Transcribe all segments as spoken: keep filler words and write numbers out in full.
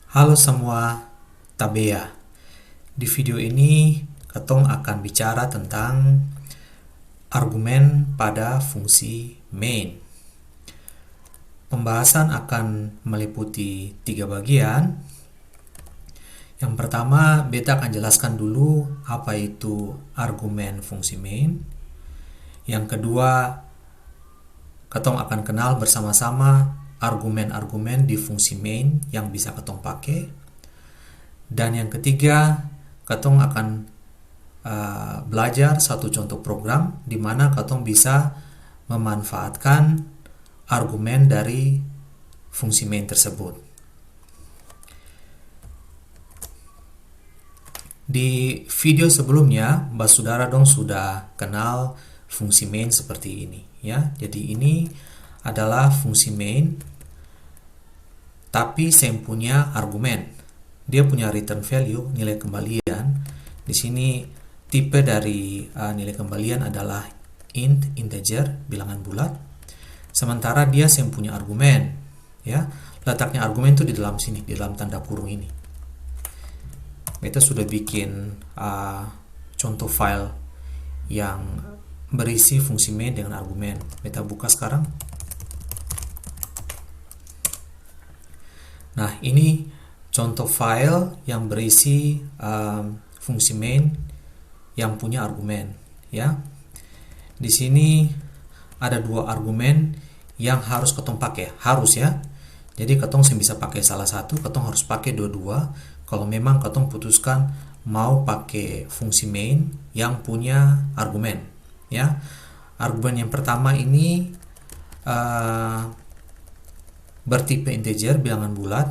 Halo samua, tabea. Di video ini, katong akan bicara tentang argumen pada fungsi main. Pembahasan akan meliputi tiga bagian. Yang pertama, beta akan jelaskan dulu apa itu argumen fungsi main. Yang kedua, katong akan kenal bersama-sama argumen-argumen di fungsi main yang bisa katong pake. Dan yang ketiga, katong akan, eh, belajar satu contoh program di mana katong bisa memanfaatkan argumen dari fungsi main tersebut. Di video sebelumnya, basudara dong sudah kenal fungsi main seperti ini, ya. Jadi, ini adalah fungsi main, tapi seng punya argumen. Dia punya return value, nilai kembalian. Di sini tipe dari, uh, nilai kembalian adalah int, integer, bilangan bulat. Sementara dia seng punya argumen. Ya, letaknya argumen itu di dalam sini, di dalam tanda kurung ini. Beta sudah bikin, ah, contoh file yang berisi fungsi main dengan argumen. Beta buka sekarang. Nah, ini contoh file yang berisi, um, fungsi main yang punya argumen, ya. Di sini ada dua argumen yang harus katong pake, harus, ya. Jadi, katong seng bisa pake salah satu, katong harus pake dua-dua kalau memang katong putuskan mau pake fungsi main yang punya argumen, ya. Argumen yang pertama ini, eh, bertipe integer, bilangan bulat,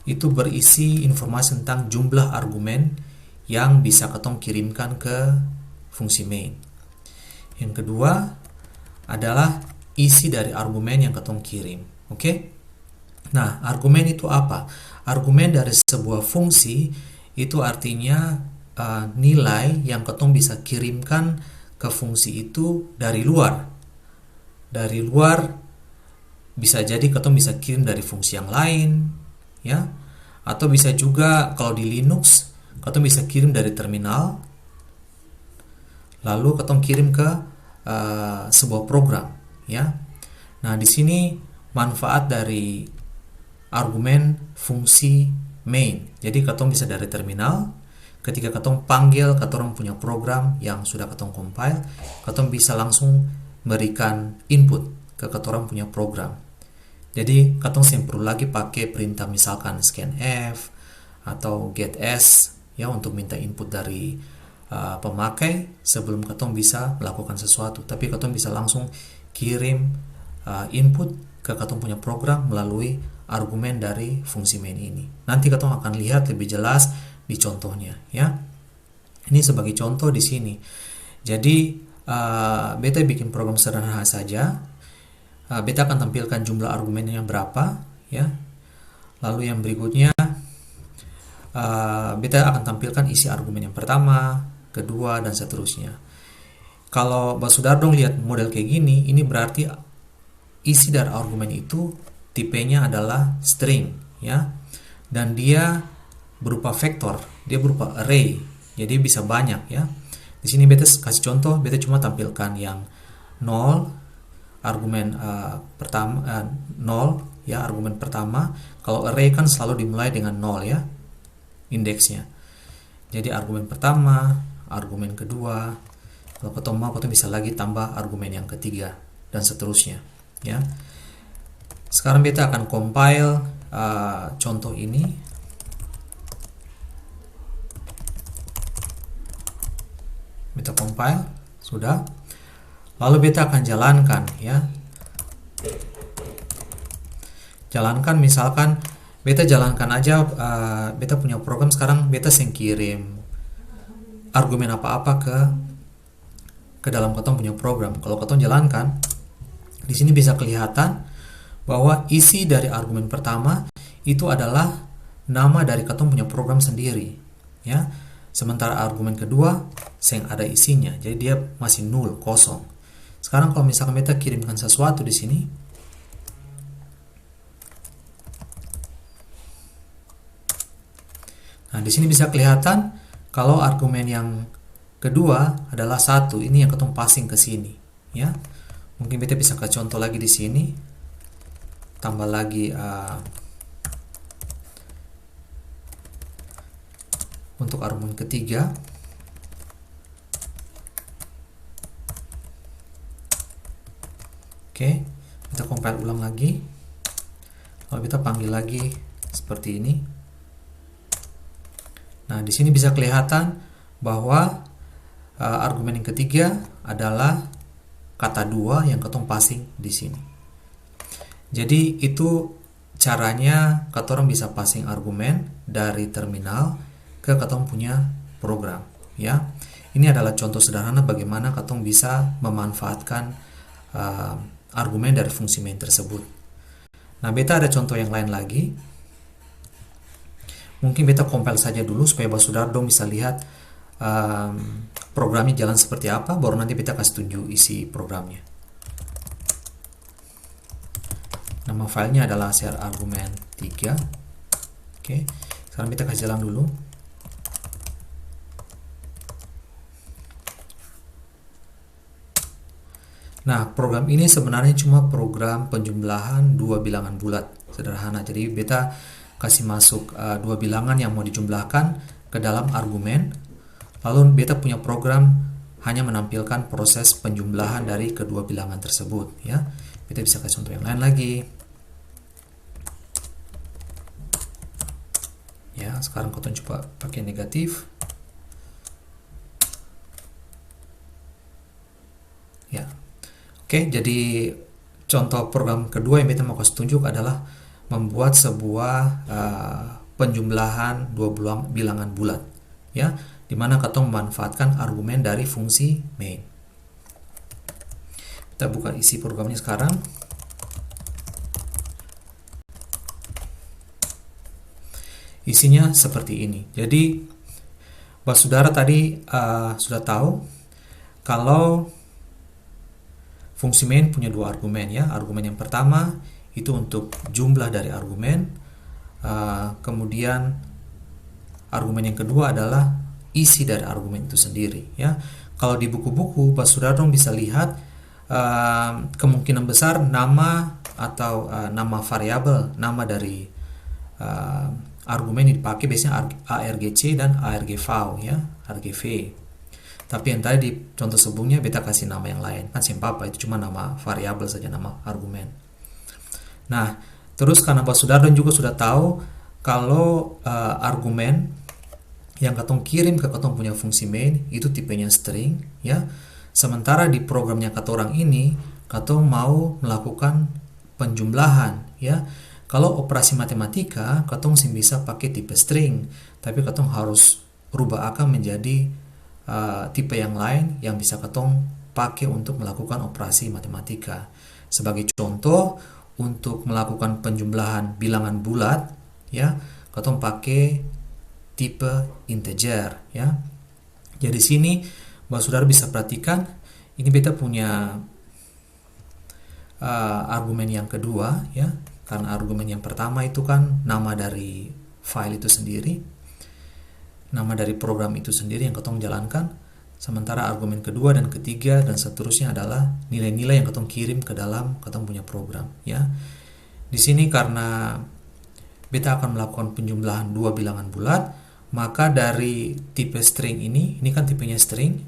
itu berisi informasi tentang jumlah argumen yang bisa katong kirimkan ke fungsi main. Yang kedua adalah isi dari argumen yang katong kirim. Oke? Nah, argumen itu apa? Argumen dari sebuah fungsi itu artinya, eh, nilai yang katong bisa kirimkan ke fungsi itu dari luar. Dari luar, bisa jadi katong bisa kirim dari fungsi yang lain, ya. Atau bisa juga, kalau di Linux, katong bisa kirim dari terminal, lalu katong kirim ke, eh, sebuah program, ya. Nah, di sini manfaat dari argumen fungsi main. Jadi, katong bisa dari terminal, ketika katong panggil katorang punya program yang sudah katong compile, katong bisa langsung berikan input ke katorang punya program. Jadi, katong seng perlu lagi pake perintah misalkan scanf atau get s, ya, untuk minta input dari, uh, pemakai sebelum katong bisa melakukan sesuatu. Tapi katong bisa langsung kirim, uh, input ke katong punya program melalui argumen dari fungsi main ini. Nanti katong akan lihat lebih jelas di contohnya, ya. Ini sebagai contoh di sini. Jadi, uh, beta bikin program sederhana saja. Uh, beta akan tampilkan jumlah argumennya berapa, ya. Lalu yang berikutnya, uh, beta akan tampilkan isi argumen yang pertama, kedua, dan seterusnya. Kalau basudara dong lihat model kayak gini, ini berarti isi dari argumen itu tipenya adalah string, ya. Dan dia berupa vektor, dia berupa array. Jadi bisa banyak, ya. Di sini beta s-, kasih contoh, beta cuma tampilkan yang nol, argumen, eh, pertama, eh, nol, ya, argumen pertama. Kalau array kan selalu dimulai dengan nol, ya, indeksnya. Jadi argumen pertama, argumen kedua, kalau katong mau, katong bisa lagi tambah argumen yang ketiga, dan seterusnya, ya. Sekarang beta akan compile, uh, contoh ini. Beta compile, sudah. Lalu beta akan jalankan, ya. Jalankan, misalkan beta jalankan aja, eh, beta punya program sekarang, beta seng kirim argumen apa-apa ke, ke dalam katong punya program. Kalau katong jalankan, di sini bisa kelihatan bahwa isi dari argumen pertama itu adalah nama dari katong punya program sendiri, ya. Sementara argumen kedua seng ada isinya, jadi dia masih nul, kosong. Sekarang kalau misalkan beta kirimkan sesuatu di sini, Nah, di sini bisa kelihatan kalau argumen yang kedua adalah satu, ini yang katong passing ke sini, ya. Mungkin beta bisa kasih contoh lagi di sini, tambah lagi, eh, untuk argumen ketiga. Oke, kita compile ulang lagi. Lalu kita panggil lagi seperti ini. Nah, di sini bisa kelihatan bahwa, eh, argumen yang ketiga adalah kata dua yang katong passing di sini. Jadi, itu caranya katorang bisa passing argumen dari terminal ke katong punya program, ya. Ini adalah contoh sederhana bagaimana katong bisa memanfaatkan, eh, argumen dari fungsi main tersebut. Nah, beta ada contoh yang lain lagi. Mungkin beta compile saja dulu supaya basudara dong bisa lihat, em, programnya jalan seperti apa, baru nanti beta kasih tunjuk isi programnya. Nama filenya adalah share argumen tiga. Oke, sekarang beta kasih jalan dulu. Nah, program ini sebenarnya cuma program penjumlahan dua bilangan bulat, sederhana. Jadi, beta kasih masuk, eh, dua bilangan yang mau dijumlahkan ke dalam argumen, lalu beta punya program hanya menampilkan proses penjumlahan dari kedua bilangan tersebut, ya. Beta bisa kasih contoh yang lain lagi. Ya, sekarang katong coba pakai negatif. Ya. Oke, jadi contoh program kedua yang beta mau kasih tunjuk adalah membuat sebuah, eh, penjumlahan dua bulang-, bilangan bulat, ya, di mana katong memanfaatkan argumen dari fungsi main. Kita buka isi programnya sekarang. Isinya seperti ini. Jadi, basudara tadi, eh, sudah tahu kalau fungsi main punya dua argumen, ya. Argumen yang pertama itu untuk jumlah dari argumen, eh, kemudian argumen yang kedua adalah isi dari argumen itu sendiri, ya. Kalau di buku-buku, basudara dong bisa lihat, eh, kemungkinan besar nama atau, eh, nama variabel, nama dari, eh, argumen yang dipakai biasanya arg-, argc dan argv, ya, argv. Tapi yang tadi di contoh sebelumnya, beta kasih nama yang lain. Kan seng papa, itu cuma nama variabel saja, nama argumen. Nah, terus karna basudara dong juga sudah tahu kalau, eh, argumen yang katong kirim ke katong punya fungsi main itu tipenya string, ya. Sementara di programnya katorang ini, katong mau melakukan penjumlahan, ya. Kalau operasi matematika, katong seng bisa pake tipe string, tapi katong harus rubah akang menjadi, eh, tipe yang lain yang bisa katong pake untuk melakukan operasi matematika. Sebagai contoh, untuk melakukan penjumlahan bilangan bulat, ya, katong pake tipe integer, ya. Jadi sini, basudara bisa perhatikan, ini beta punya eh, argumen yang kedua, ya, karena argumen yang pertama itu kan nama dari file itu sendiri, nama dari program itu sendiri yang katong jalankan, sementara argumen kedua dan ketiga dan seterusnya adalah nilai-nilai yang katong kirim ke dalam katong punya program, ya. Di sini karena beta akan melakukan penjumlahan dua bilangan bulat, maka dari tipe string ini, ini kan tipenya string,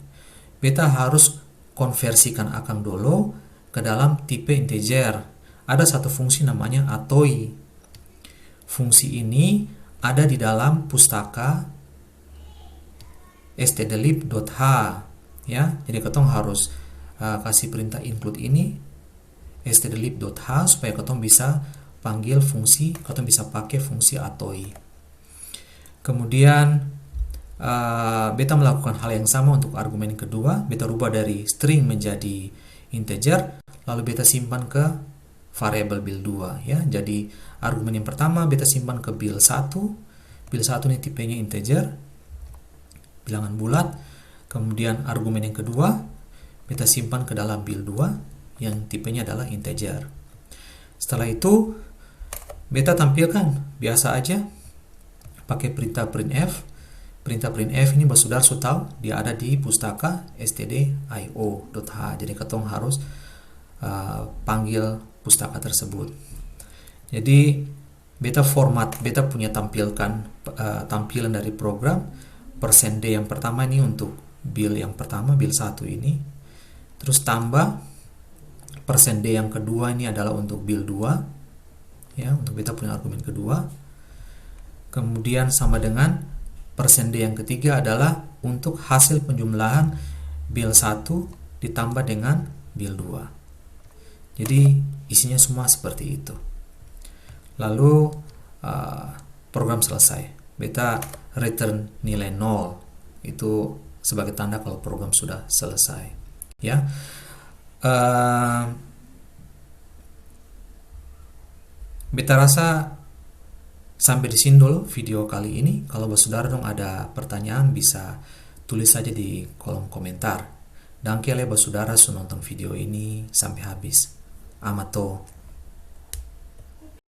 beta harus konversikan akang dolo ke dalam tipe integer. Ada satu fungsi namanya atoi. Fungsi ini ada di dalam pustaka stdlib.h, ya. Jadi katong harus, eh, kasih perintah include ini stdlib.h supaya katong bisa panggil fungsi, katong bisa pake fungsi atoi. Kemudian, eh, beta melakukan hal yang sama untuk argumen yang kedua, beta rubah dari string menjadi integer, lalu beta simpan ke variabel bil dua, ya. Jadi, argumen yang pertama beta simpan ke bil satu, bil satu ini tipenya integer, bilangan bulat, kemudian argumen yang kedua beta simpan ke dalam bil dua yang tipenya adalah integer. Setelah itu, beta tampilkan biasa aja pake perintah printf. Perintah printf ini basudara su tau, dia ada di pustaka stdio.io.h. Jadi katong harus, uh, panggil pustaka tersebut. Jadi beta format, beta punya tampilkan, uh, tampilan dari program persen D yang pertama ini untuk build yang pertama, build satu ini. Terus tambah persen D yang kedua ini adalah untuk build dua, ya, untuk beta punya argumen kedua. Kemudian sama dengan persen D yang ketiga adalah untuk hasil penjumlahan build satu ditambah dengan build dua. Jadi isinya semua seperti itu. Lalu, uh, program selesai. Beta return nilai nol. Itu sebagai tanda kalau program sudah selesai. Ya. Eh, beta rasa sampai di sini dulu video kali ini. Kalau basudara dong ada pertanyaan, bisa tulis saja di kolom komentar. Dangke lai basudara su nonton video ini sampai habis. Amato.